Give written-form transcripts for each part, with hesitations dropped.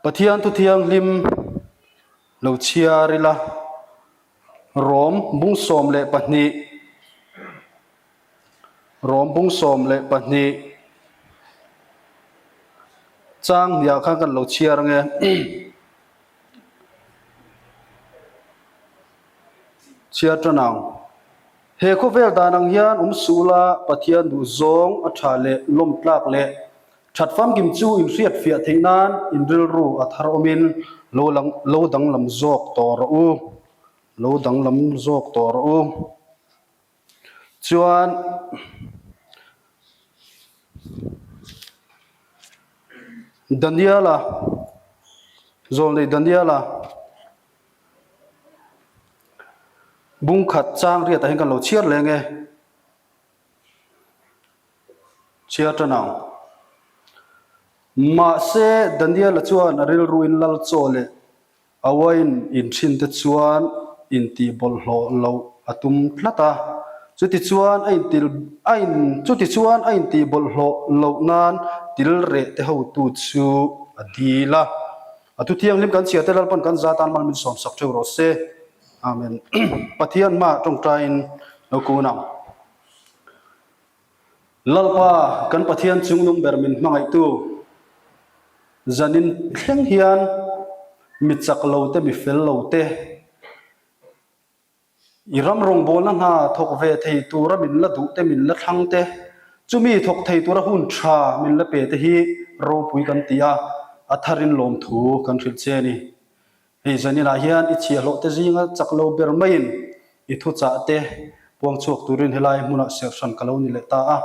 Pathian thu thianghlim lo chhiar ila, Rom bung 12, Rom bung 12 chang hniah khan kan lo chhiar ange. Chhiar tan ang. He khawvel dan ang hian awm suh la, Pathian duh zawng a tha leh lawm tlak leh that famkim chu inhriat fiah theih nan in rilru a thar awmin lo lang lo danglam zawk tawh rawh u, lo danglam zawk tawh rawh u. Chuan Daniela, zawlnei Daniela, Bung khat chang riatah hian kan lo chhiar leng e. Chhiar tan ang. Mahse, Daniela chuan a rilruin lal chaw leh a wine in thin te chuan intih bawlhhlawh loh a tum tlat a. Chutichuan a intil a in chutichuan a intih bawlhhlawh loh nan til reh te hotu chu a dil a. A thu thianghlim kan chhiar te Lalpan kan za tan mal min sawm sak theuh rawh se. Amen. Pathian hmaah tawngtaiin lo kun ang. Lalpa kan Pathian chungnung ber min hmangaihtu zanin thleng hian mi chak lo te mi fel lo te I ram rawngbawlna hna thawk ve thei tura min la duh te, min la thlang te, chumi thawk thei tura hun tha min la pe te hi ropui kan ti a, a tharin lawmthu kan hrilh che a ni. Hei zaninah hian i chhiahhlawh te zinga chak lo ber maiin i thuchah te puang chhuak turin helai hmunah serhhran ka lo ni leh ta a.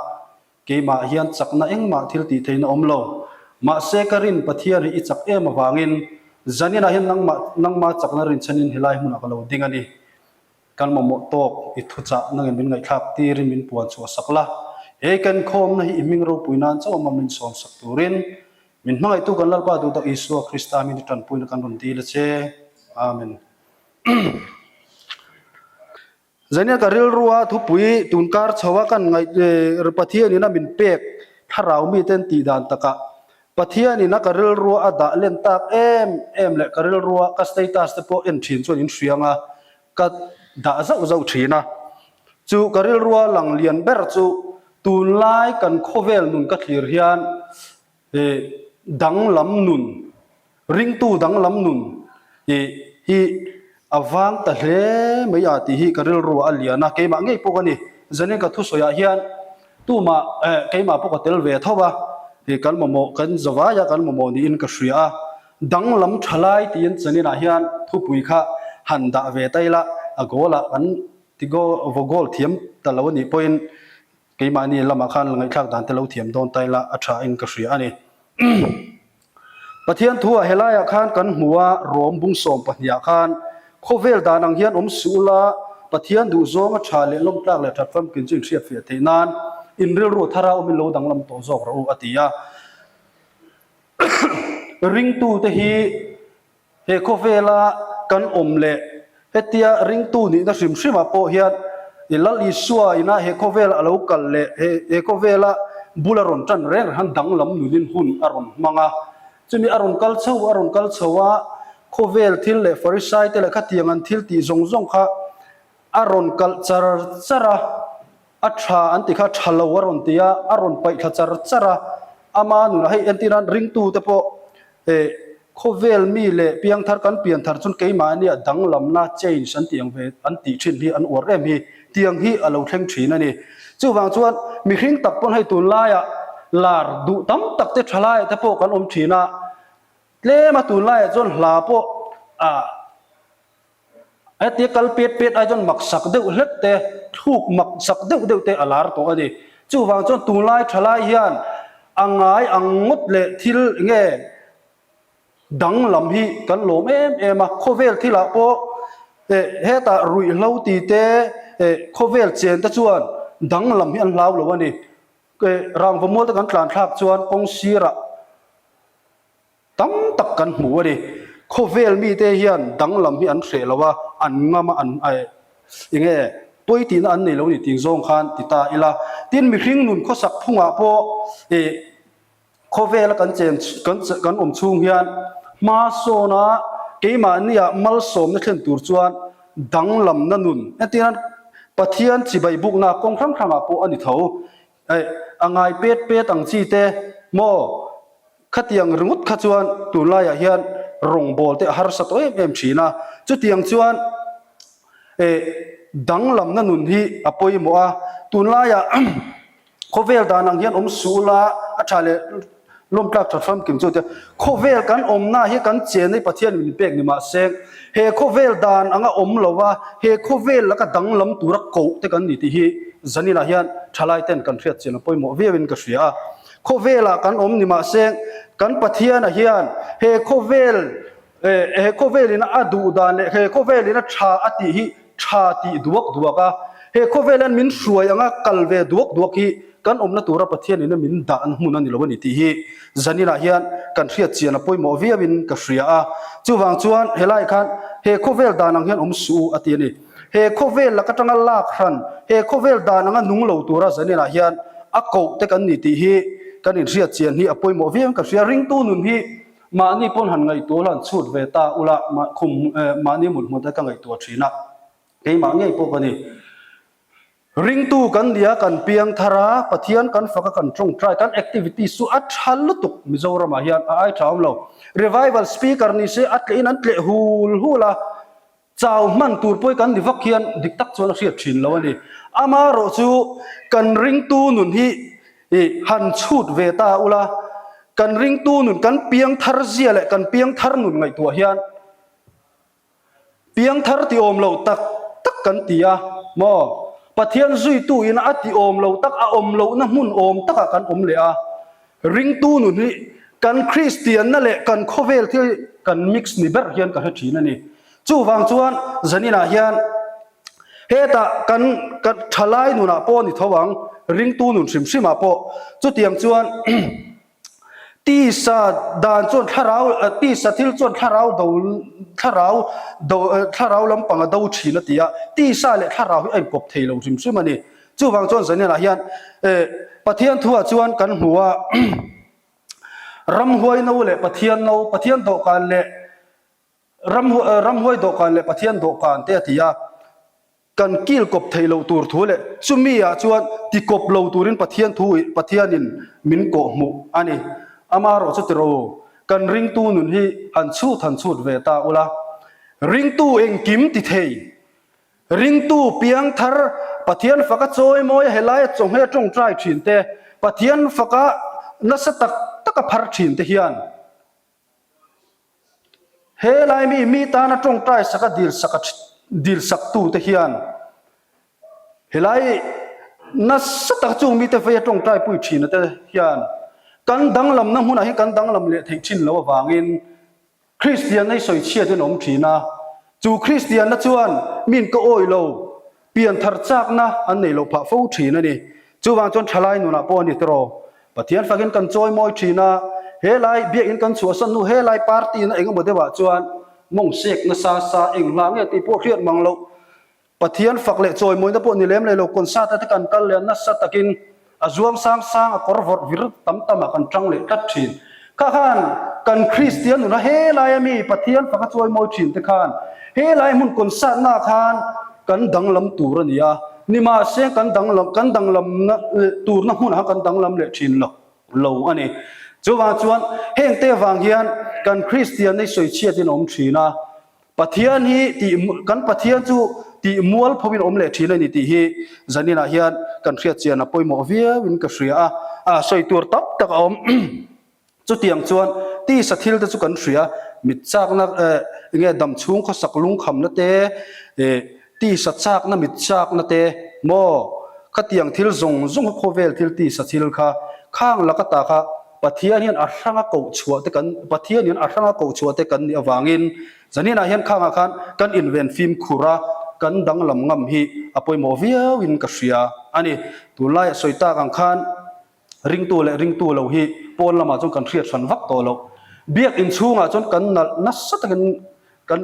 Keimah hian chakna engmah thil tih theihna awm lo. Mahse ka rin Pathian hi i chak em avangin zaninah hian nangmah nangma chakna rinchhanin helai hmunah ka lo ding a ni. Kan mamawh tawk i thuchah nangin min ngaihthlak tirin min puan chhuah sak la. He kan khawmna hi i hming ropui nan chauh awma min sawm sak turin min hmangaihtu kan Lalpa duhtak Isua Krista min i tanpuina kan rawn dil a che. Amen. Zania ka rilrua thupui tunkar chho a kan ngaih Pathianin a min pek thlarau miten tih dan takah Pathianin a ka rilrua a dah len tak em em leh ka rilrua ka status te pawh en thin chuan in hriang a, ka dah zauh zauh thin a. Chu ka rilrua lang lian ber chu tunlai kan khawvel nun ka thlir hian danglam nun, ringtu danglam nun hi a vang ta hle mai a tih hi ka rilru a lian a, keimah ngei pawh ka ni. Zanin ka thusawiah hian tumah keimah pawh ka tel ve tho a, kan mamawh kan zavaia kan mamawh niin ka hria a, danglam tha lai tiin zaninah hian thupui kha han dah ve ta ila, a goal ah kan ti goal vaw goal thiam ta lo a nih pawhin Keimahni lamah khan la ngaihthlak dan te lo thiam dawn ta ila a tha in ka hria a ni. Pathian thu ah helaiah khan kan hmu a, Rom bung 12 ah khan khawvel dan ang hian awm suh ula, Pathian duh zawng a tha leh lawmtlak leh that famkin chu inhriat fiah theih nan in rilru thara awmin lo danglam tawh zawk rawh u a ti a. Ringtute hi He khawvela kan awm leh hetia ringtu nihna hrim hrimah pawh hian i Lal Isua ina he khawvela a lo kal leh he he khawvela bul a rawn tan reng reng han danglam nunin hun a rawn hmang a. Chumi a rawn kal chho a rawn kal chho a, khawvel thil leh Farisai te leh khatiang an thil tih zawng zawng kha a rawn kalh char char a, a tha an ti kha tha lo a rawn ti a, a rawn paih thla char char a, ama nunah hei entir nan ringtute pawh eh khawvel mi leh piangthar kan pianthar chuan keimahnia danglamna change an tih ang ve an tih thin hi an uar em hi tiang hi a lo thleng thin a ni. Chuvang chuan mihring tak pawn hei tunlaiah lar duh tam tak te thalaiah te pawh kan awm thin a, tlema tunlaiah chuan hla pawh ah Hetia kal pet pet ai chuan mak sak deuh hlek te, thluk mak sak deuh deuh te a lar tawh a ni. Chuvang chuan tunlai thalai hian a ngai ang ngawt leh thil nge danglam hi kan lawm em em a. Khawvel thilah pawh eh hetah ruihhlo ti te eh khawvel chen te chuan danglam hi an hlau lo a ni. Eh rangva mual te kan tlan thlak chuan kawng sirah Tam tak kan hmu a ni. Khawvel mite hian danglam hi an hreh lo a, an ngam a, an eng nge pawi tihna an nei lo ni tih zawng khan ti ta ila. Tin, mihring nun khawsak phungah pawh ih khawvela kan chen kan kan awm chhung hian hma sawn a keimahnia malsawmna thlen tur chuan danglamna nun entirnan Pathian chibai bukna kawng hrang hrangah pawh a ni tho. A ngai pet pet ang chi te maw khatiang ringawt kha chuan tunlaiah hian rawngbawl te a harsa tawh em em thin a, chutiang chuan eh danglamna nun hi a pawimawh a, tunlaiah khawvel dan ang hian awm suh ula a tha leh lawm tlak tha famkim chu tia khawvel kan awmna hi kan chenna hi Pathian min pek ni mahse he khawvel dan anga awm lo a, he khawvel laka danglam tura koh te kan ni tih hi zaninah hian thalai ten kan hriat chian a pawimawh viauin ka hria a. Khawvelah kan awm ni mahse kan Pathiana hian he khawvel he khawvelin a duh dan leh he khawvelin a tha a tih hi tha tih duak duak a, he khawvel hian min hruai anga kal ve duak duak hi kan awmna tura Pathianin a min dah hmun a ni lo a ni tih hi zaninah hian kan hriat chian a pawimawh viauin ka hria a. Chuvang chuan helaiah khan he khawvel dan ang hian awm suh u a ti a ni. He khawvel lak atanga lak hran, he khawvel dan anga nung lo tura zaninah hian a koh te kan ni tih hi kan inhriat chian hi a pawimawh viau in ka hria. Ringtu nun hi mahni pawn han ngaihtuah ula, han chhut ve ta ula, khum mahni mut hmut a ka ngaihtuah thin a, keimah ngei pawh ka ni. Ringtu kan nia, kan piang thar a, Pathian kan fak a, kan tawngtai, kan activities chu a tha lutuk Mizoramah hian a ai tha awm lo. Revival speaker ni se a tlehin an tleh hul hul a, chau hman tur pawh hi kan ni vak hian dik tak chuan a hriat thin lo a ni. Amaherawh chu kan ringtu nun hi i han chhut ve ta ula, kan ringtu nun, kan piang thar zia leh kan piang thar nun ngaihtuah hian, Piangthar ti awm lo tak tak kan ti a maw? Pathian zuitu in a ti awm lo tak, a awm lohna hmun awm takah kan awm leh a. Ringtu nun hi kan Kristianna leh kan khawvel thil kan mix ni ber hian ka hre thin a ni. Chuvang chuan zaninah hian hetah kan kan thalai nunah pawh a ni tho ang, ringtu nun hrim hrimah pawh chutiang chuan Tisa dan chuan thlarau tisa thil chuan thlarau do thlarau do thlarau lampang a do thin a ti a, tisa leh thlarau hi a inkawp thei lo hrim hrim a ni. Chuvang chuan Zanianah hian Pathian thuah chuan kan hmu a, ramhuai no leh Pathian no, Pathian dawhkan leh ramhuai dawhkan leh Pathian dawhkan te a ti a. Kan kil kawp thei lo tur thu leh chumi ah chuan ti kawp lo turin Pathian thu Pathianin min kawh hmuh a ni. Amaherawh chu tiro, kan ringtu nun hi han chhut han chhut ve ta ula. Ringtu engkim ti thei, ringtu piangthar Pathian faka chawimawi a helaia chawhmeh a tawngtai thin te, Pathian faka nasa tak taka phar thin te hian, He lai mi mi tana tawngtai saka dil saka dil sak tute hian helai nasa tak chung mite veia tawngtai pui thina te hian kan danglamna hmunah hian kan danglam leh theih thin lo avangin Kristianna hi sawi chhiatin a awm thin a. Chu Kristianna chuan min ka awih lo Pianthar chakna an nei loh phah fo thin a ni. Chuvang chuan thalai nunah pawh a ni tawh. Pathian fakin kan chawi mawi thin a, he lai biakinn kan chhuahsan hnu he lai party na engemaw deuhah chuan mawng sek nasa sa eng hla nge tih pawh hriat mang loh. Pathian fak leh chawi mawina pawh ni lem leh lo concert a te kan kal leh a nasa takin A zuam sang sang a kawr vawrh vir tam tam ah kan tang leh tlat thin. Kha khan kan Kristian nuna he laia mi Pathian faka chawi mawi thin te khan he lai hmun concert na khan kan danglam tur a ni a, nimahse kan danglam kan danglam na turna hmunah khan kan danglam leh thin lo lo a ni. Chuvang chuan heng te avang hian kan Kristian hi sawichhiat in a awm thin a, Pathian hi tih kan Pathian chu tih mual pho in awm leh thin a ni tih hi zaninah hian kan hriat chian a pawimawh viau in ka hria a, a sawi tur tam tak a awm. Chutiang chuan tisa thil te chu kan hria, mit chakna eh enge dam chhung khawsak lungkhamna te eh tisa chakna mit chakna te maw khatiang thil zawng zawng kha khawvel thil tisa thil kha khang laka ta kha Pathian hian a hranga koh chhuah te kan Pathian hian a hranga koh chhuah te kan nih avangin zaninah hian khangah khan kan inven fimkhur a, kan danglam ngam hi a pawimawh viauin ka hria a ni. Tunlaiah sawi tak ang khan ringtu leh ringtu lo hi pawn lamah chuan kan hriat hran vak tawh loh. Biakinn chhungah chuan kan nalh nasa takin Kan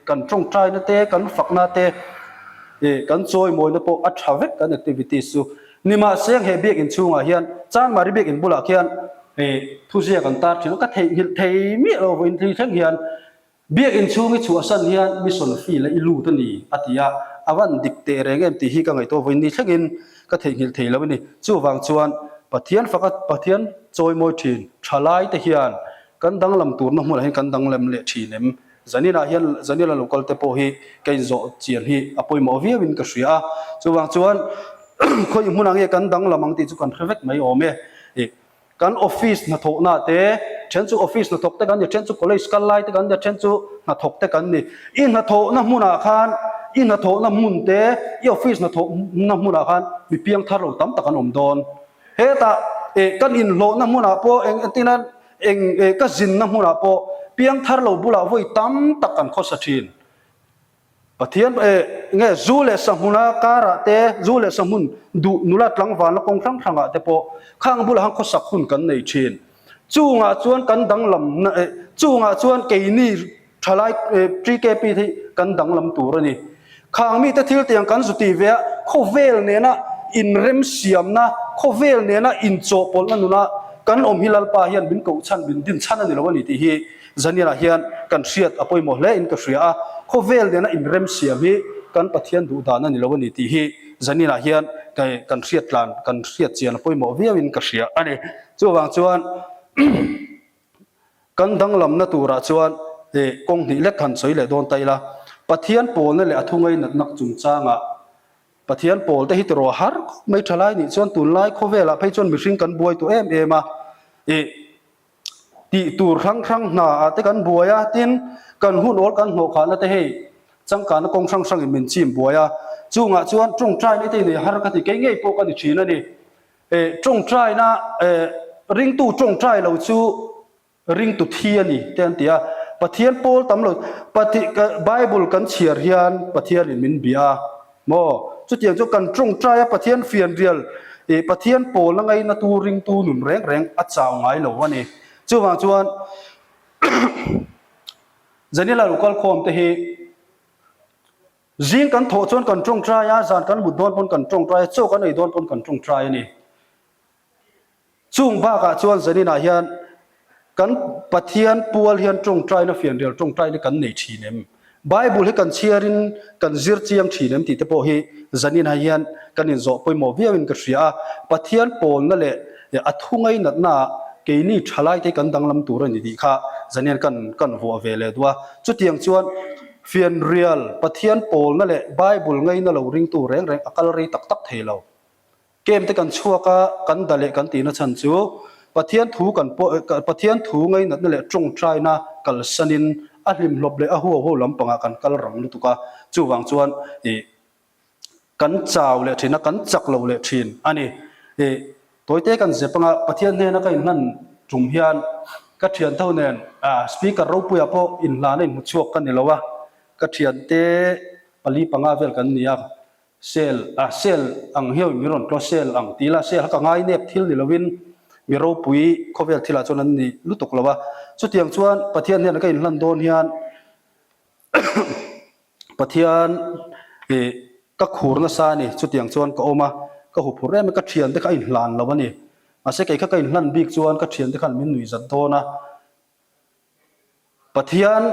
kan tawngtaina te, kan fakna te, kan chawimawina pawh a tha vek kan activities chu. Nimahse he biakinn chhungah hian Chanmari biakinn bulah khian. Thuziak an tar thin a, ka theihnghilh thei miah lo vawiin thli thleng hian Biakinn chhung i chhuahsan hian mission field a i lut a ni, a ti a. A van dik teh reng em tih hi ka ngaihtuah vawiin ni thlengin ka theihnghilh thei lo a ni. Chuvang chuan Pathian faka Pathian chawimawi thin thalai te hian kan danglam turna hmunah hian kan danglam leh thin em? Zaninah hian Zanila local te pawh hi ka inzawh chian hi a pawimawh viauin ka hria a. Chuvang chuan khawi hmunah nge kan danglam ang tih chu kan hre vek mai awm e. Kan office hnathawhna te, then chu office hnathawk te kan ni, then chu college kal lai te kan ni, then chu hnathawk te kan ni. I hnathawhna hmunah khan, i hnathawhna hmun te, i office hnathawhna hmunah khan mi piang thar lo tam tak an awm dawn. Hetah eh kan inhlawhna hmunah pawh eng entina eng eh ka zinna hmunah pawh piang thar lo bulah vawi tam tak kan khawsa thin. Pathian eh nge zu leh sahmuna karah te, zu leh sahmun duh nula tlangvalna kawng hrang hrangah te pawh khang bulah khan khawsak hun kan nei thin. Chungah chuan kan danglamna eh chungah chuan keini thalai eh TKP te hi kan danglam tur a ni. Khang mite thil tiang kan zu tih ve a, khawvel nena inremsiamna, khawvel nena inchawhpawlhna nuna kan awm hi Lalpa hian min koh chhan, min din chhan a ni lo a ni tih hi Zanilah hian kan hriat a pawimawh hle in ka hria a, khawvel nena inrem siam hi kan Pathian duh dan a ni lo a ni tih hi Zaninah hian kan hriat tlan, kan hriat chian a pawimawh viau in ka hria a ni. Chuvang chuan kan danglamna turah chuan kawng hnih lek han sawi leh dawn ta ila, Pathian pawlna leh a thungainatna chungchangah Pathian pawl te hi tiraw har khawp mai thalai nih chuan tunlai khawvelah phei chuan mihring kan buai tawh em em a, ih Tih tur hrang hrang hna ah te kan buai a, tin kan hun awl kan hnawh khahna te hei changkana kawng hrang hrang in min chim buai a, chungah chuan tawngtaina te nei har ka ti kei ngei pawh ka ni thin a ni. Eh tawngtaina eh ringtu tawngtai lo chu ringtu thi a ni te an ti a, Pathian pawl tam lo Pati Bible kan chhiar hian Pathian in min bia a. Maw? Chutiang chu kan tawngtai a, Pathian fianrial ih Pathian pawl a ngainatu ringtu nun reng reng a chau ngai lo a ni. Chuvang chuan Janila lo kalkhawm te hi zing kan thawh chuan kan tawngtai a, zan kan mut dawn pawn kan tawngtai a, chaw kan ei dawn pawn kan tawngtai a ni. Chung bakah chuan zaninah hian kan Pathian pual hian tawngtaina fianrial tawngtaina kan nei thin em? Bible hi kan chhiarin kan zir chiang thin em tih te pawh hi zaninah hian kan inzawh pawimawh viauin ka hria a. Pathian pawlna leh a thu ngainatnaah keini thalaite hi kan danglam tur a ni tih kha zanin kan kan vuah ve leh duh a. Chutiang chuan fianrial Pathian pawlna leh Bible ngaina lo ringtu reng reng a kal rei tak tak thei lo. Kem te kan chhuak a, kan da leh kan tihna chhan chu Pathian thu kan pawh Pathian thu ngainatna leh tawngtaina kalsanin a hlimhlawp leh a huau huau lampangah kan kal rang lutuk a, chuvang chuan ih kan chau leh thin a, kan chak lo leh thin a ni. Ih tawite kan zep anga Pathian hnena ka inhlan tum hian ka thian tho nen ah speaker ropuia pawh inhlana inhmu chhuak ka ni lo a, ka thiante pali panga vel kan ni a, Sel a sel ang hiau mi rawn tlaw sel ang ti ila sel kha ka ngai nep thil ni lovin mi ropui khawvel thilah chuan an ni lutuk lo a. Chutiang chuan Pathian hian ka inhlan dawn hian Pathian ih ka khur nasa a ni. Chutiang chuan ka awm a, ka huphurh em a, ka thiante kha a inhlan lo a ni. Mahse kei kha ka inhlan bik chuan ka thiante khan min nuihzat dawn a. Pathian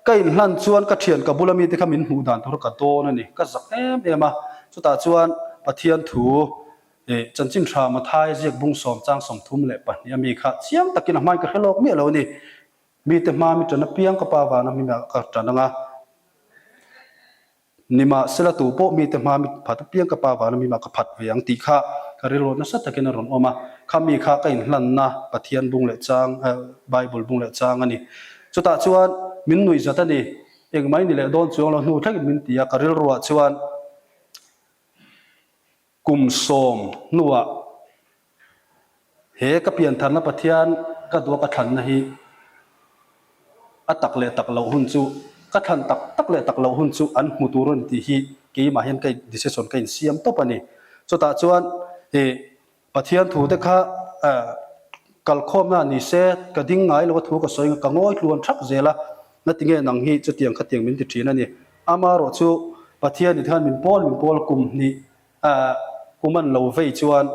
ka inhlan chuan ka thian ka bula mite kha min hmuh dan tur ka dawn a ni. Ka zak em em a. Chutah chuan Pathian thu ih chanchin tha Mathai ziak bung sawm chang 32 a mi kha chiang takin a hmain ka hre lawk miah lo a ni. Mite hma mi tan apiang ka pa vana mi ka tan ang a. Nimahsela tu pawh mite hma mi phat apiang ka pa vana mi mah ka phat ve ang tih kha ka rilru nasa takin a rawn awm a. Kha mi kha ka inhlanna Pathian bung leh chang, Bible bung leh chang a ni. Chutah chuan min nuih zat a ni. Engmah i ni leh dawn chuang lo hnu thlengin min ti a, ka rilruah chuan Kum sawm hnuah he ka piantharna Pathian ka duah ka thlanna hi a tak leh tak loh hun chu ka thlan tak tak leh tak loh hun chu an hmu tur a ni tih hi keimah hian ka decision ka insiam tawp a ni. Chutah chuan ih Pathian thu te kha kalkhawmna ni se ka ding ngai lo a thu ka sawi ka ngawi tluan thak zel a, ngatinge nang hi chutiang khatiang min ti thin a ni. Amaherawh chu Pathian in khan min pawl min pawl kum hnih kum an lo vei chuan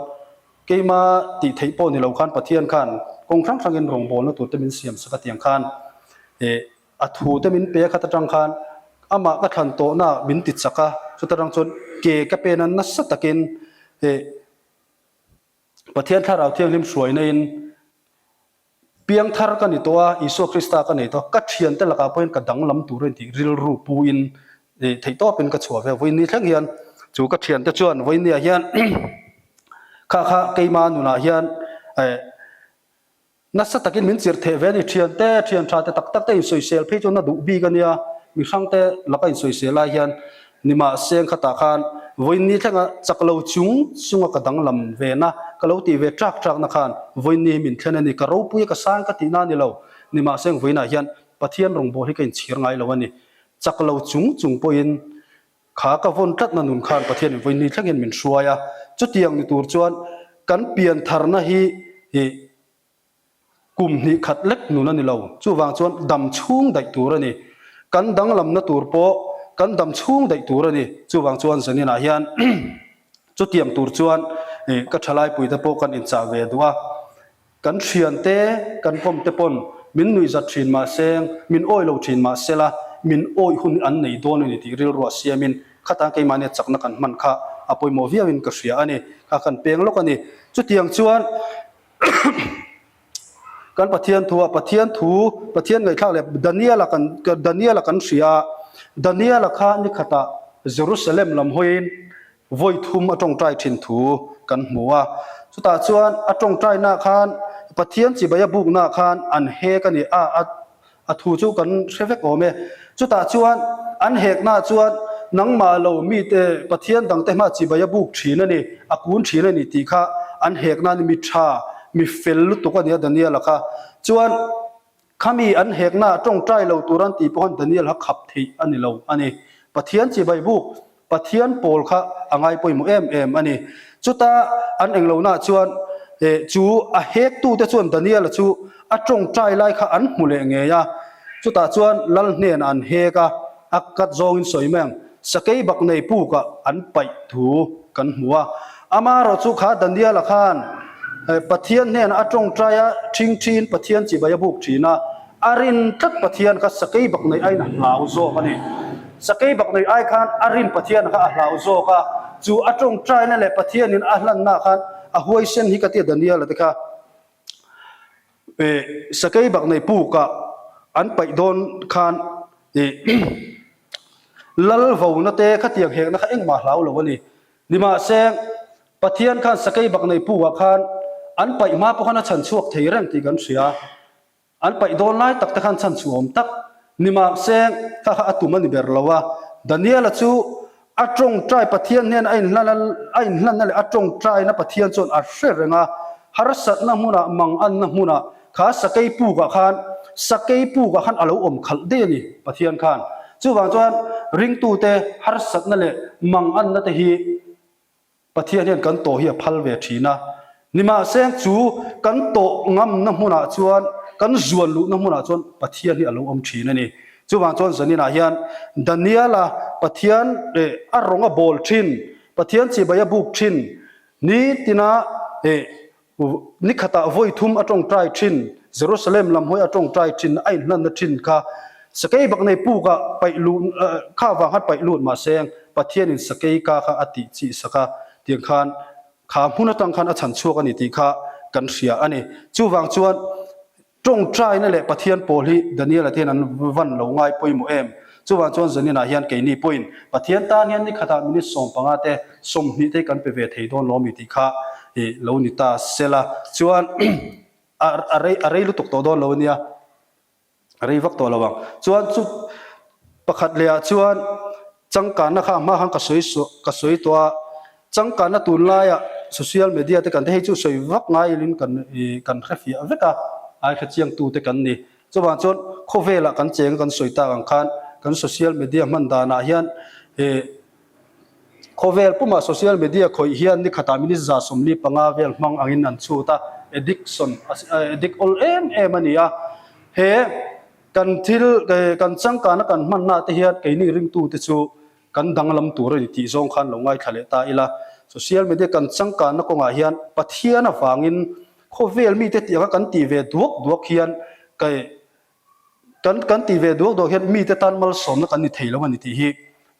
keima tih theih pawh ni lo khan Pathian khan. Kawng hrang hrangin rawngbawlna tur te min siam sak a tiang khan eh a thu te min pe a khat atang khan amah ka thlan tawhna min ti chak a, chuta tang chuan ke ka pen a nasa takin eh Pathian Thlarau Thianghlim hruaina in Piang thar ka ni tawh a, Isua Krista ka nei tawh a, ka thiante lakah pawhin ka danglam tur a ni tih rilru puin theihtawpin ka chhuah ve a. Vawiin ni thleng hian chu ka thiante chuan vawiinniah hian kha kha keima nunah hian nasa takin min chirh theh ve a ni. Thiante, thian tha te tak tak te insawisel phei chuan a duh bik a nia, mihrangte laka insawisel lai hian Nimahse khatah khan vawiinni thlenga chak lo chung chunga ka danglam ve na, ka lo tih ve ṭak ṭak na khan vawiinni hi min thlen a ni, ka ropui a ka sang ka tihna a ni lo. Nimahse vawiinah hian Pathian rawngbâwl hi ka inchhir ngai lo a ni. Chak lo chung chung pawhin kha ka vawn tlatna nun khan Pathianin vawiinni thlengin min hruai a, chutiang ni tur chuan kan piantharna hi Kum hnih khat lek nun a ni lo. Chuvang chuan dam chhung daih tur a ni. Kan danglamna tur pawh kan dam chhung daih tur a ni. Chuvang chuan zaninah hian chutiang tur chuan ka thalaipuite pawh kan inchah ve duh a. Kan thiante, kan kawmte pawn min nuihzat thin mahse, min awi lo thin mahse la, min awih hun an nei dawn a ni tih rilruah siamin khatan keimahnia chakna kan hman kha a pawimawh viauin ka hria a ni. Kha kan peng lawk a ni. Chutiang chuan Kan Pathian thu ah Pathian thu Pathian ngaihthlak leh Daniel-a kan Daniel-a kan hria a, Daniel-a kha ni khatah Jerusalem lam hawiin vawi thum a tawngtai thin thu kan hmu a. Chutah chuan a tawngtainaah khan Pathian chibai a buknaah khan an hek a ni a, a A thu chu kan hre vek awm e. Chutah chuan an heknaah chuan nangmah lo mite Pathian dangte hma chibai a buk thin a ni, a kun thin a ni tih kha an hekna a ni. Mi tha, mi fel lutuk a ni a Daniel-a kha. Chuan khami an heknaah tawngtai lo tur an tih pawh khan Daniel kha khap theih a ni lo a ni. Pathian chibai buk Pathian pawl kha a ngai pawimawh em em a ni. Chuta an englonaah chuan chu a hektute chuan Daniela chu a tawngtai lai kha an hmu leh ngei a. Chutah chuan lal hnenah an hek a, a kat zawngin sawi mai ang, sakei bak nei pukah an paih thu kan hmu a. Amaherawh chu kha Daniela khan Pathian hnenah a tawngtai a, thingthiin Pathian chibai a buk thin a. A rin tlat Pathian kha sakei bak nei aiin a hlau zawk a ni. Sakei bak nei ai khan a rin Pathian kha a hlau zawk a, chu a tawngtaina leh Pathianin a hlanna khan a huaisen hi ka tia Daniel-a te kha sakei bak nei pukah an paih dawn khan lal vona te khatiang hekna kha engmah hlau lo a ni. Nimahse, Pathian khan sakei bak nei pukah khan an paih hma pawh khan a chhan chhuak thei reng tih kan hria. An paih dawn lai tak te khan chhan chhuah awm tak ni mahse kha kha a tum a ni ber lo a. Daniela chu a tawngtai Pathian hnen a inhlan a inhlanna leh a tawngtaina Pathian chuan a hre reng a. Harsatna hmunah manganna hmunah kha sakei pukah khan sakei pukah khan a lo awm khalh daih a ni Pathian khan. Chuvang chuan ringtute harsatna leh manganna te hi Pathian hian kan tawh hi a phal ve thin a, nimahse chu kan tawh ngamna hmunah chuan, kan zuan luhna hmunah chuan Pathian hi a lo awm thin a ni. Chuvang chuan zaninah hian Daniela Pathian eh a rawng a bawl thin, Pathian chibai a buk thin, nitina eh Ni khatah vawi thum a tawngtai thin, Jerusalem lam hawi a tawngtai thin, a inhlanna thin kha sakei bak nei pukah paih luh kha vang khan paih lut mahse Pathianin sakei ka kha a tih chih sak a, tiang khan kha hmun atang khan a chhan chhuak a ni tih kha kan hria a ni. Chuvang chuan Tawngtaina leh Pathian pawl hi Daniel-a te hian an van lo ngai pawimawh em? Chuvang chuan zaninah hian keini pawhin Pathian tan hian ni khatah minute 15 te, 20 te hi kan pe ve thei dawn lo ami tih kha lo ni ta sela chuan a rei a rei lutuk tawh dawn lo ania, a rei vak tawh lo ang. Chuan chu pakhat lehah chuan Changkanna kha a hma khan ka sawi ka sawi tawh a, changkanna tunlaia social media te kan te hei chu sawi vak ngailin kan ih kan hre fiah vek a, ai hre chiangtu te kan ni. Chuvang chuan khawvelah kan cheng kan sawi tak ang khan kan social media hman danah hian ih khawvel pumah social media khawih hian ni khatah minute 45 vel hmang angin an chhut a, addiction addict awl em em a ni a, he. Kan thil, kan changkana kan hmanna te hian keini ringtute chu kan danglam tur a ni tih zawng khan lo ngaithla leh ta ila. Social media kan changkanna kawngah hian Pathian avangin Khawvel mite tih anga kan tih ve duak duak hian kai kan kan tih ve duak duak hian mite tan malsawmna kan ni thei lo a ni tih hi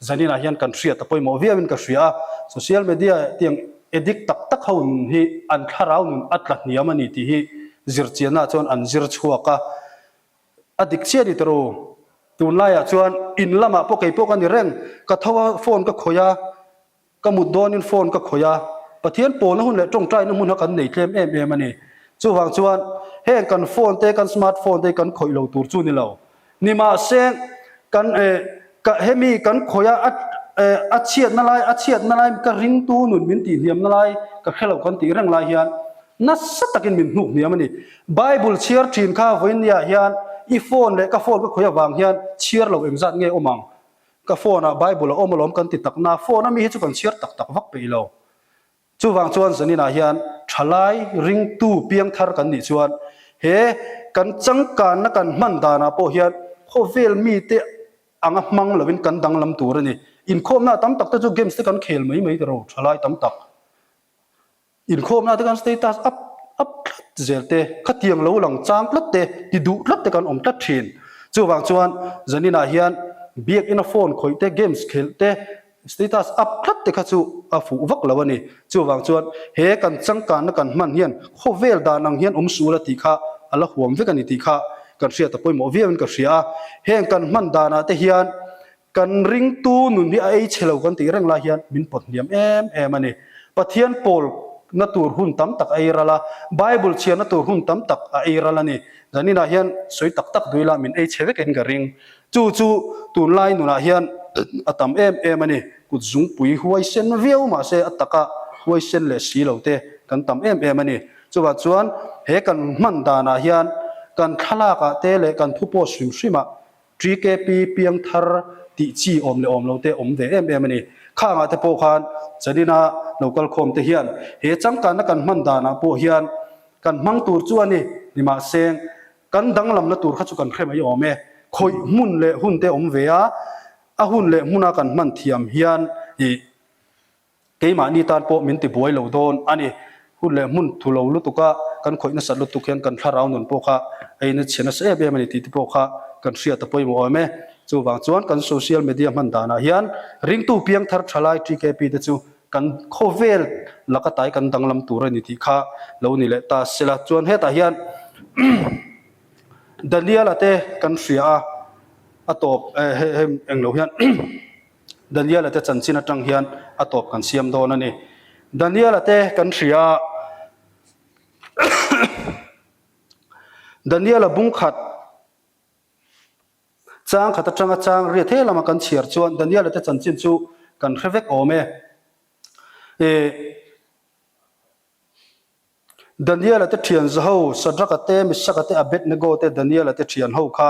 zaninah hian kan hriat a pawimawh viauin ka hria a. Social media tiang addict tak tak ho nun hi an thlarau nun a tla hniam a ni tih hi zirchiannaah chuan an zir chhuak a. A dik chiah ni tawh u. Tunlaiah chuan in lamah pawh kei pawh ka ni reng, ka tho a phone ka khawih a, Ka mut dawnin phone ka khawih a, Pathian pawlna hun leh tawngtaina hmun kha kan nei tlem em em a ni. Chuvang chuan heng kan phone te, kan smart phone te hi kan khawih lo tur chu ni lo. Nimahse kan eh ka hemi kan khawih a, a eh a chhiatna lai a chhiatna lai ka ringtu nun min tihhniamna lai ka hre lo kan tih reng lai hian nasa takin min hnuk hniam a ni. Bible chhiar thin kha vawinia hian i phone leh ka phone ka khawih avang hian chhiar lo engzat nge awm ang? Ka phone ah Bible a awm alawm kan ti tak na, phone a mi hi chu kan chhiar tak tak vak peih lo. Chuvang chuan zanin ah hian thalai ringtu piangthar kan nih chuan he kan changkanna kan hman danah pawh hian khawvel mite anga hmang lovin kan danglam tur a ni. Inkhawmna tam tak te chu games te kan khel mai mai tiro thalai tam tak. Inkhawmna te kan status up up tlat zel te, khatiang lo lang chang tlat te, ti duh tlat te kan awm tlat thin. Chuvang chuan zaninah hian biakina phone khawih te, games khelh te, status up tlat te kha chu a fuh vak lo a ni. Chuvang chuan he kan changkanna kan hman hian khawvel dan ang hian awm sual a tih kha a la huam vek a ni tih kha kan hriat a pawimawh viauin ka hria a. Heng kan hman danah te hian Kan ringtu nun hi a ei chhe lo kan tih reng lai hian min pawt hniam em em a ni. Pathian pawl na tur hun tam tak a ei ral a, Bible chhiar na tur hun tam tak a ei ral a ni. Zaninah hian sawi tak tak duila min ei chhe vekin ka ring. Chu chu tunlai nunah hian a tam em em a ni. Kut zungpui huaisen viau mahse a taka huaisen leh si lo te kan tam em em a ni. Chuvah chuan he kan hman danah hian kan thlalakah te leh kan thu post hrim hrimah TKP piangthar tih chi awm leh awm lo te awm ve em em a ni. Khangah te pawh khan Chanina lo kal khawm te hian he changkanna kan hman danah pawh hian kan hmang tur chu a ni. Nimahse kan danglamna tur kha chu kan hre mai awm e. Khawih hmun leh hun te awm ve a, a hun leh hmuna kan hman thiam hian ih Keimahni tan pawh min ti buai lo dawn a ni. Hun leh hmun thu lo lutuk a, kan khawih nasat lutuk hian kan thlarau nun pawh kha a in a chhe nasa em em a ni tih te pawh kha kan hriat a pawimawh awm e. Chuvang chuan kan social media hman danah hian ringtu piangthar thalai TKP te chu kan khawvel laka tai kan danglam tur a ni tih kha lo ni leh ta sela. Chuan hetah hian Daniel-a te kan hria a, a tawp hei hei englo hian. Daniel-a te chanchin atang hian a tawp kan siam dawn a ni. Daniel-a te kan hria a, Daniel-a bung khat chang khat atanga chang riat he lama kan chhiar chuan Daniel-a te chanchin chu kan hre vek awm e. Daniel-a te thian zaho, Shadrach-a te, Meshach-a te, Abednego te, Daniel-a te thian ho kha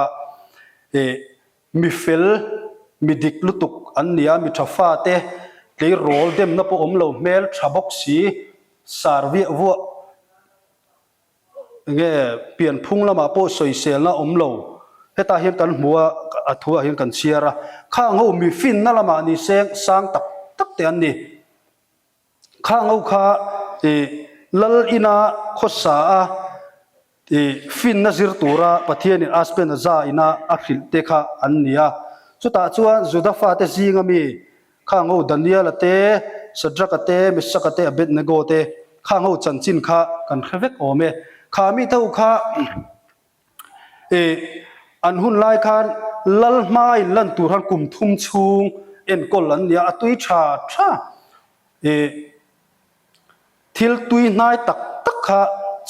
eh mi fel, mi dik lutuk an ni a, mi tha fa te, tleirawl demna pawh awm lo, hmel tha bawk si, sar viah vuah nge pianphung lamah pawh sawiselna awm lo, hetah hian kan hmu a, a thuah hian kan chhiar a, khang ho mi finna lamah ni seng sang tak tak te an ni. Khang ho kha ih Lal ina khawsa a ih finna zir tura Pathianin Aspenaza ina a hrilh te kha an ni a. Chutah chuan Juda fate zinga mi khang ho Daniela te, Shadrach-a te, Meshach-a te, Abednego te khang ho chanchin kha kan hre vek awm e. Kha mite ho kha Ih, an hun lai khan lal hma in lan tur han kum thum chhung enkawl an nia, a tui tha tha. Ih, thil tui hnai tak tak kha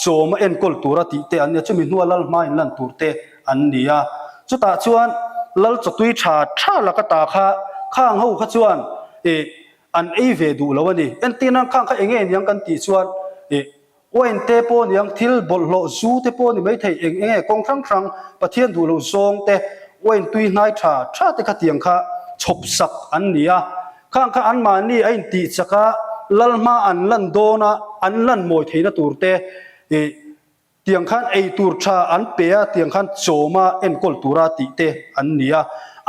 chawm a enkawl tura tih te an nia, chumi hnua lal hma in lan tur te an nia. Chutah chuan lal chaw tui tha tha laka ta kha khang ho kha chuan ih an ei ve duh lo a ni. Entir nan khang kha eng nge niang kan tih chuan ih Wine te pawh ni ang, thil bawlhhlawh zu te pawh ni maithei, eng eng nge kawng hrang hrang, Pathian duh loh zawng te, wine tui hnai tha tha te kha tiang kha chhawp sak an ni a. Khang kha anmahni a intih chak a, lal hma an lan dawn a, an lan mawi theihna tur te, ih, tiang khan ei tur tha an pe a, tiang khan chawma enkawl tura tih te an ni a.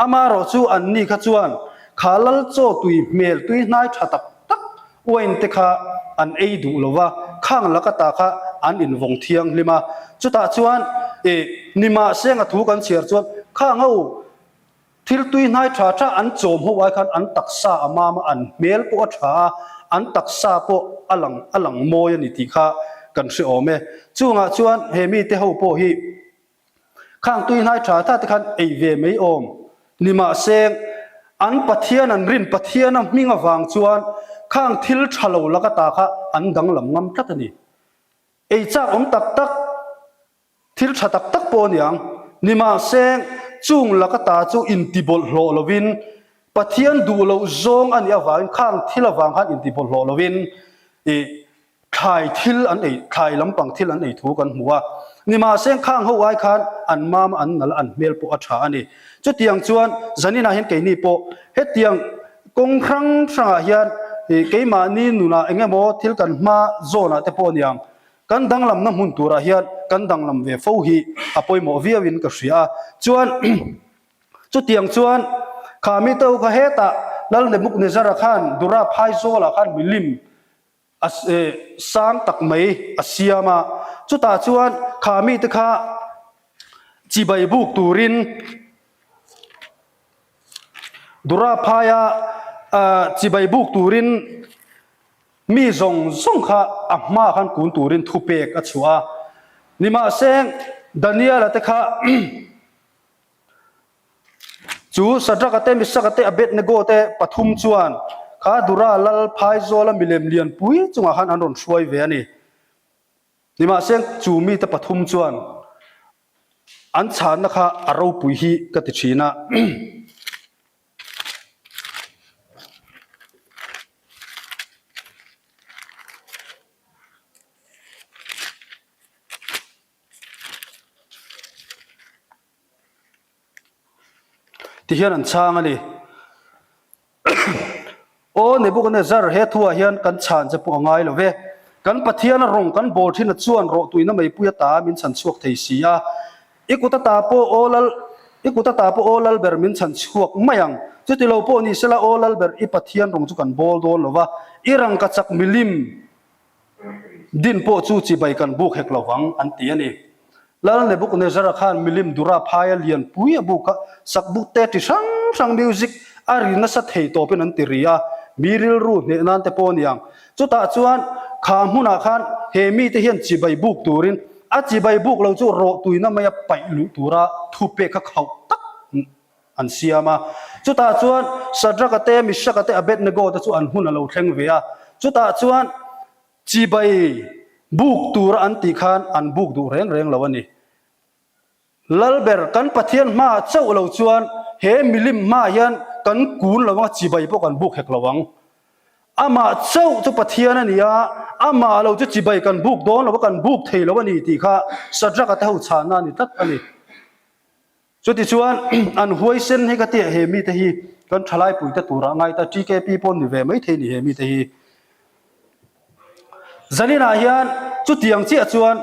Amaherawh chu anni kha chuan kha lal chaw tui hmel tui hnai tha tak tak Wine te kha an ei duh lo va, khang laka ta kha an invawng thianghlim a. Chutah chuan ih nimahsenga thu kan chhiar chuan khang ho thil tui hnai tha tha an chawm ho ai khan an taksa a mam a, an hmel pawh a tha a, an taksa pawh a lang a lang mawi a ni tih kha kan hre awm e. Chungah chuan he mite ho pawh hi Khang tui hnai tha tha te khan ei ve mai awm. Nimahse, an Pathian an rin Pathiana hming avang chuan khang thil tha lo laka ta kha an danglam ngam tlat a ni. Ei chak awm tak tak, thil tha tak tak pawh a niang. Nimahse, chung laka ta chu intibawlhhlawh lovin Pathian duh loh zawng a nih avangin khang thil avang khan intibawlhhlawh lovin ih Thlai thil an ei, thlai lampang thil an ei thu kan hmu a. Nimahse khang ho ai khan an mam an nal a, an hmel pawh a tha a ni. Chutiang chuan zaninah hian keini pawh hetiang kawng hrang hrangah hian keimahni nunah eng emaw thil kan hma zawnah te pawh aniang kan danglamna hmun turah hian kan danglam ve fo hi a pawimawh viauin ka hria a. Chuan chutiang chuan kha mite ho kha hetah Lal Nebuchadnezzar-a khan Dura phaizawlah khan milim A sang tak mai a siam a, chutah chuan kha mite kha chibai buk turin Dura phaia chibai buk turin mi zawng zawng kha a hma khan kun turin thupek a chhuah a. Nimahse Daniel-a te kha Chu Shadrach-a te, Meshach-a te, Abednego te pathum chuan kha Dura lal phaizawla milem lianpui chungah khan an rawn hruai ve a ni. Nimahse, chu mite pathum chuan an chhanna kha a ropui hi ka ti thin a. Ti hian an chhang a ni. Aw Nebuchadnezzar, he thuah hian kan chhan che pawh a ngai lo ve. Kan Pathiana rawng kan bawl thin a chuan rawhtuina meipui ata min chhan chhuak thei si a. I kut ata pawh aw lal, i kut ata pawh aw lal ber min chhan chhuak mai ang. Chuti lo pawh ni sela aw lal ber i Pathian rawng chu kan bawl dawn lo va, i rangkachak milim Din pawh chu chibai kan buk hek lo vang, an ti a ni. Lal Nebuchadnezzar-a khan milim dura phaia lian pui a buk a, sakbuk te ti hrang hrang music a ri nasa thei tawpin an ti ri a, mi rilru hneh nan te pawh a ni ang. Chutah chuan kha hmunah khan he mite hian chibai buk turin a chibai buk lo chu rawhtuina maia paih luh tura thupek kha khauh tak an siam a. Chutah chuan Shadrach-a te, Meshach-a te, Abednego te chu an hun a lo thleng ve a. Chutah chuan chibai buk tura an tih khan an buk duh reng reng lo a ni. Lalber, kan Pathian hmaah chauh lo chuan he milim hmaah hian kan kun lo ang a, chibai pawh kan buk hek lo ang. Amah chauh chu Pathian a ni a, amah lo chu chibai kan buk dawn lo a, kan buk thei lo a ni tih kha Shadrach-a te ho chhanna a ni tlat a ni. Chutichuan an huaisen hi ka tia he mite hi kan thalai puite turah ngai ta TKP pawh ni ve mai thei ni he mite hi. Zaninah hian chutiang chiah chuan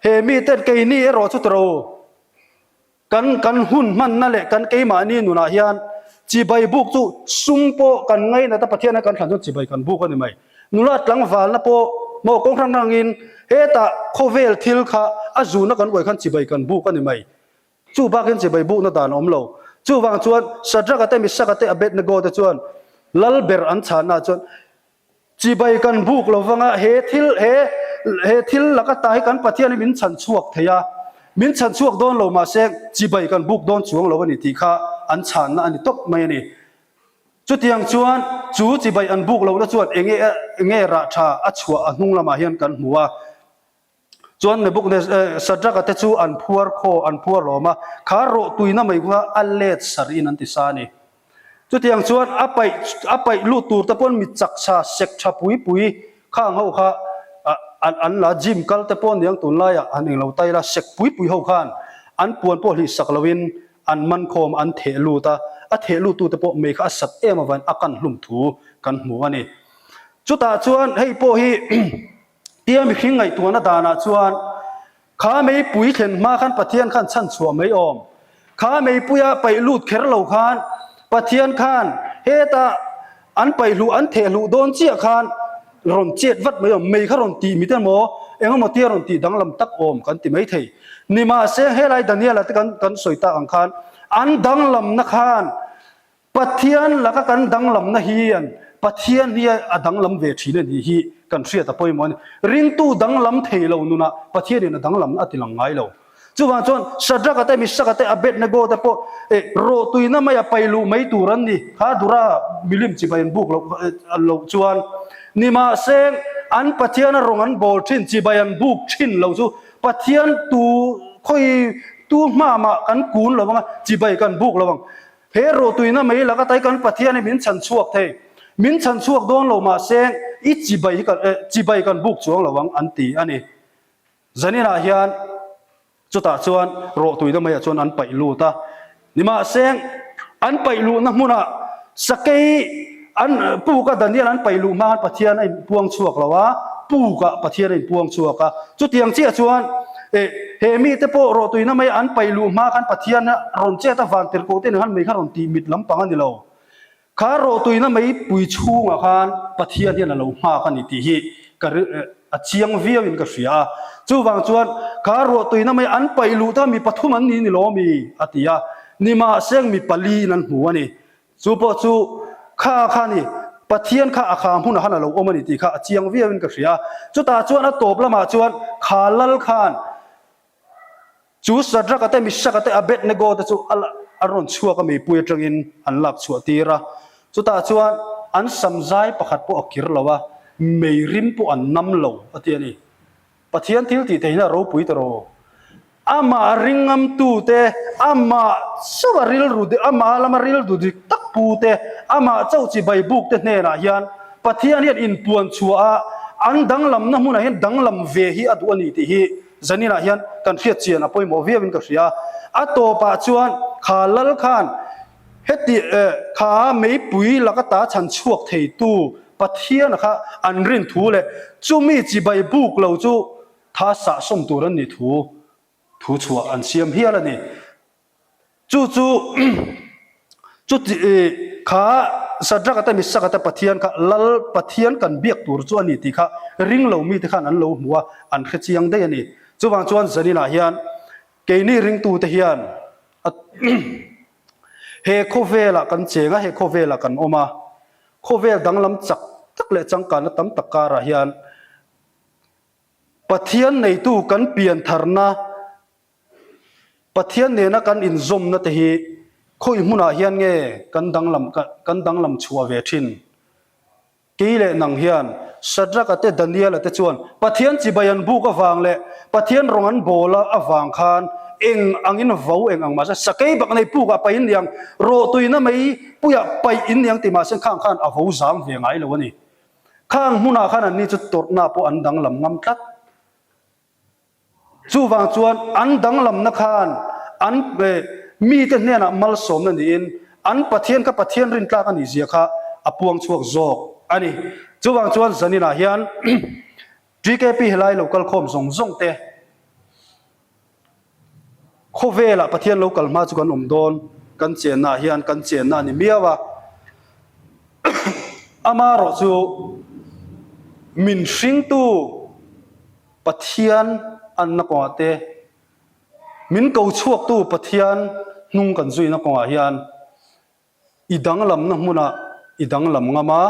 he mite keini erawh chu tiro kan kan hun hmanna leh kan keimahni nunah hian chibai buk chu sum pawh kan ngainat a Pathian a kan thlan chuan chibai kan buk a ni mai. Nula tlangvalna pawh maw kawng hrang hrangin hetah khawvel thil kha a zuna kan uai khan chibai kan buk a ni mai. Chu bakin chibai bukna dan a awm lo. Chuvang chuan Shadrach-a te, Meshach-a te, Abednego te chuan lal ber an chhannaah chuan chibai kan buk lo vanga he thil he he thil laka ta hi kan Pathian hi min chhan chhuak thei a, min chhan chhuak dawn lo mahse chibai kan buk dawn chuang lo a ni tih kha an chhanna a ni tawp mai a ni. Chutiang chuan chu chibai an buk lohna chuan enge enge rah tha a chhuah a hnung lamah hian kan hmu a. Chuan Nebuchadnezzar Shadrach-a te chu an phuar khaw an phuar lawm a, kha rawh tuina mai kha a let sarhin an ti sa a ni. Chutiang chuan a paih a paih lut tur te pawn mi chak tha sek tha pui pui khang ho kha an an la gym kal te pawh niang tunlaiah han englo tai la sek pui pui ho khan an puan pawh hlih sak loin An man khawm an theh lut a, a theh luttute pawh mei kha a sat em avangin a kan hlum thu kan hmu a ni. Chutah chuan hei pawh hi tia mihring ngaihtuahna danah chuan kha meipui thlen hma khan Pathian khan chhan chhuah mai awm. Kha meipuia paih lut kher lo khan Pathian khan heta an paih hluh an theh hluh dawn chiah khan rawn chet vat mai awm. Mei kha rawn tih mit emaw? Engemaw tia rawn tih danglam tak awm kan ti mai thei. Nimahse, helai Daniela te kan kan sawi tak ang khan an danglamna khan Pathian laka kan danglamna hian Pathian hi a danglam ve thin a nih hi kan hriat a pawimawh a ni. Ringtu danglam thei lo nunah Pathianin a danglamna a ti lang ngai lo. Chuvang chuan Shadrach-a te, Meshach-a te, Abednego te pawh eh rawhtuina maia pai luh mai tur an ni. Kha Dura milim chibai an buk loh loh chuan nimahse an Pathiana rawng an bawl thin, chibai an buk thin lo chu Pathian tu khawi tu hma mah kan kun lo ang a, chibai kan buk lo ang. He rawhtuina mai laka tai kan Pathian hi min chhan chhuak thei. Min chhan chhuak dawn lo mahse i chibai hi kan eh chibai kan buk chuang lo ang an ti a ni. Zaninah hian chutah chuan rawhtuina maiah chuan an paih lut a, nimahse an paih luhna hmunah sakei an puka Daniel an paih luh hma khan Pathian a inpuang chhuak lo a, pukah Pathian a inpuang chhuak a. Chutiang chiah chuan eh he mite pawh rawhtuina maiah an paih luh hma khan Pathian a rawn chet a, vantirhkoh te nen khan mei kha rawn tih mit lampang a ni lo. Kha rawhtuina meipui chhungah khan Pathian hian a lo nghak a ni tih hi ka a chiang viauin ka hria a. Chuvang chuan kha rawhtuina mei an paih luh ta mi pathum an ni ni lo mi a ti a. Nimahseng mi paliin an hmu a ni. Chu pawh chu kha kha ni Pathian kha a kha hmunah khan a lo awm a ni tih kha a chiang viauin ka hria a. Chutah chuan a tawp lamah chuan kha lal khan Chu Shadrach-a te, Meshach-a te, Abednego te chu a a rawn chhuak a meipui atangin an lak chhuah tir a. Chutah chuan an samzai pakhat pawh a kir lo a, mei rim pawh an nam lo a ti a ni. Pathian thil tih theihna a ropui ta rawh. Amah ringamtute, amah chauh a rilru amah lama rilru dik tak pute, amah chauh chibai bukte hnenah hian Pathian hian inpuan chhuah a, an danglamna hmunah hian danglam ve hi a duh a ni tih hi Zaninah hian kan hriat chian a pawimawh viauin ka hria. A tawpah chuan kha lal khan heti kha meipui laka ta chhan chhuak theitu Pathiana kha an rin thu leh chumi chibai buk lo chu tha sahsawm tur an nih thu thu chhuah an siam hial a ni. Chu chu chuti kha Shadrach-a te Meshach-a te Pathian kha Lal Pathian kan biak tur chu a ni tih kha ring lo mite khan an lo hmu a, an hre chiang daih a ni. Chuvang chuan Zaninah hian keini ringtute hian he khawvelah kan cheng a, he khawvelah kan awm a, khawvel danglam chak tak leh changkanna tam tak karah hian Pathian neitu kan piantharna Pathian nena kan inzawmna te hi khawi hmunah hian nge kan danglam kan danglam chhuah ve thin? Kei leh nang hian Shadrach-a te Daniel-a te chuan Pathian chibai an buk avang leh Pathian rawng an bawl a avang khan eng angin vo eng ang mahse sakei bak nei pukah paih in niang, rawhtuina mai puiah paih in niang ti mahse khang khan a vo zang ve ngai lo a ni. Khang hmunah khan anni chu tawrhna pawh an danglam ngam tlat. Chuvang chuan an danglamna khan an mite hnenah malsawmna niin an Pathian kha Pathian rintlak a nih zia kha a puang chhuak zawk a ni. Chuvang chuan zaninah hian TKP helai lo kal khawm zawng zawng te khawvelah Pathian lo kal hma chu kan awm dawn, kan chennaah hian kan chenna a ni miau a. Amaherawh chu min hringtu Pathian anna kawngah te, min ko chhuaktu Pathian hnung kan zuina kawngah hian i danglamna hmunah i danglam ngam a,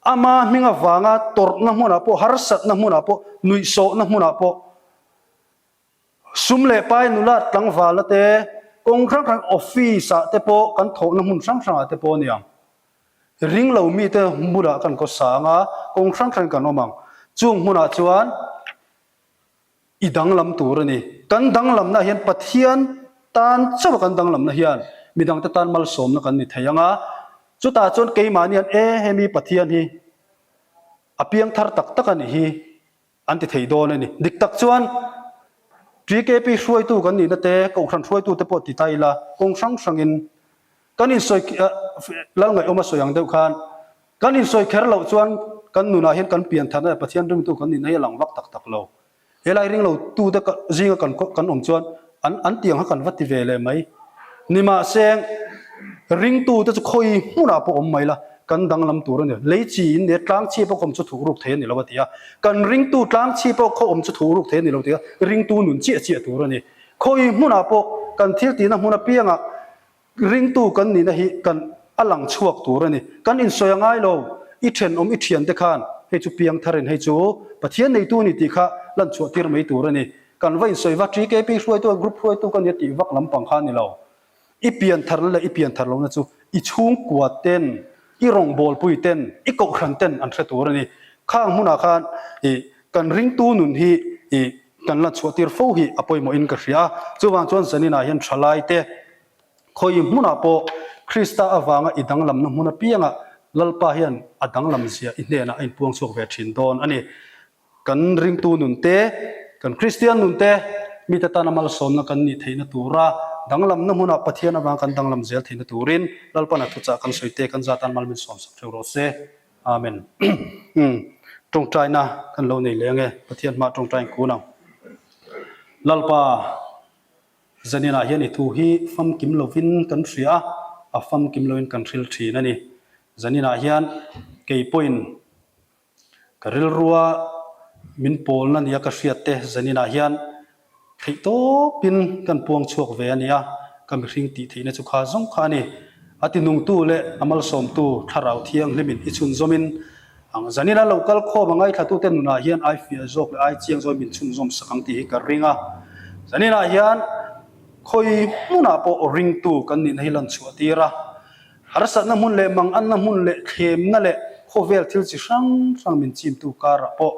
ama hming avanga tawrhna hmunah pawh, harsatna hmunah pawh, nuihsawhna hmunah pawh, sum leh pai nula tlangvala te, kawng hrang hrang office ah te pawh kan thawhna hmun hrang hrangah te pawh a ni ang. Ring lo mite hmunah kan kaw sang a, kawng hrang hrangin kan awm ang. Chung hmunah chuan i danglam tur a ni. Kan danglamna hian Pathian tan chauha kan danglamna hian midangte tan malsawmna kan ni thei ang a. Chutah chuan keimahni hian e hemi Pathian hi a piangthar tak tak a nih hi An ti thei dawn a ni. Dik tak chuan TKP hruaitu kan nihna te, Kohhran hruaitu te pawh ti ta ila, kawng hrang hrangin kan insawi lal ngaihawm a sawi ang deuh khan kan insawi kher loh chuan kan nunah hian kan pian tharna leh Pathian ringtu kan nihna hi a lang vak tak tak lo. Helai ring lo tute zinga kan kan awm chuan an an tiang kha kan va ti ve leh mai. Nimahse ringtute chu khawi hmunah pawh awm mai la. kan danglam tur a ni. Lei chi in nia tlang chhip a kawm chu thuh ruk thei a ni lo a ti a. Kan ringtu tlang chhip a khaw awm chu thuh ruk thei a ni lo ti a, ringtu nun chiah chiah tur a ni. Khawi hmunah pawh kan thil tihna hmun apiangah ringtu kan nihna hi kan a lang chhuak tur a ni. Kan insawi a ngai lo, i thenawm i thiante khan hei chu piangtharin hei chu Pathian neitu a ni tih kha lan chhuah tir mai tur a ni. Kan va insawi va, TKP hruaitu a group hruaitu ka nia tih vak lampang kha a ni lo. I piantharna leh i pianthar lohna chu i chhungkua ten, i rawngbawlpui ten, i kohhran ten an hre tur a ni. Khang hmunah khan i kan ringtu nun hi i kan la chhuahtir fo hi a pawimawhin ka hria a. Chuvang chuan zaninah hian thalai te khawi hmunah pawh Krista avanga i danglamna hmun apiangah Lalpa hian a danglam zia i hnenah a inpuang chhuak ve thin dawn a ni. Kan ringtu nun te, kan Kristian nun te, mite tana malsawmna kan nih theihna tura danglamna hmunah Pathian avang kan danglam zel theihna turin Lalpan a thuchah kan sawi te kan za tan mal min sawmsak theuh rawh se. Amen. Umm tawngtaina kan lo nei leh ange, Pathian hmah tawngtai in kun ang. Lalpa zaninah hian i thu hi famkim lovin kan hria a, a famkim loin kan hril thin a ni. Zaninah hian kei pawhin Ka rilrua min pawlna nia ka hriat te zaninah hian theih tawpin kan puang chhuak ve a nia, ka mihring tih theihna chu kha zawng kha a ni. A tinungtu leh a malsawmtu Thlarau Thianghlimin i chhunzawmin ang zanina lo kal khawm a ngaithlatute nunah hian ai fiah zawk leh ai chiang zawk min chhunzawm sak ang tih hi ka ring a. Zaninah hian khawi hmunah pawh ringtu kan nihna hi lan chhuah tir a. Harsatna hmun leh manganna hmun leh thlemna leh khawvel thil chi hrang hrang min chimtu karah pawh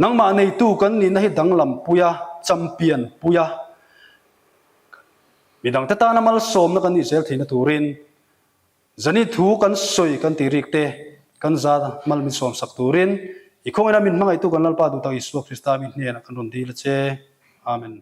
nangmah neitu kan nihna hi danglam puia, champion puia, midangte tana malsawmna kan nih zel theihna turin zani thu kan sawi kan tih rik te kan za mal min sawmsak turin i khawngina min hmangaihtu kan Lalpa duhtak Isua Krista mi hnenah kan rawn dil a che. Amen.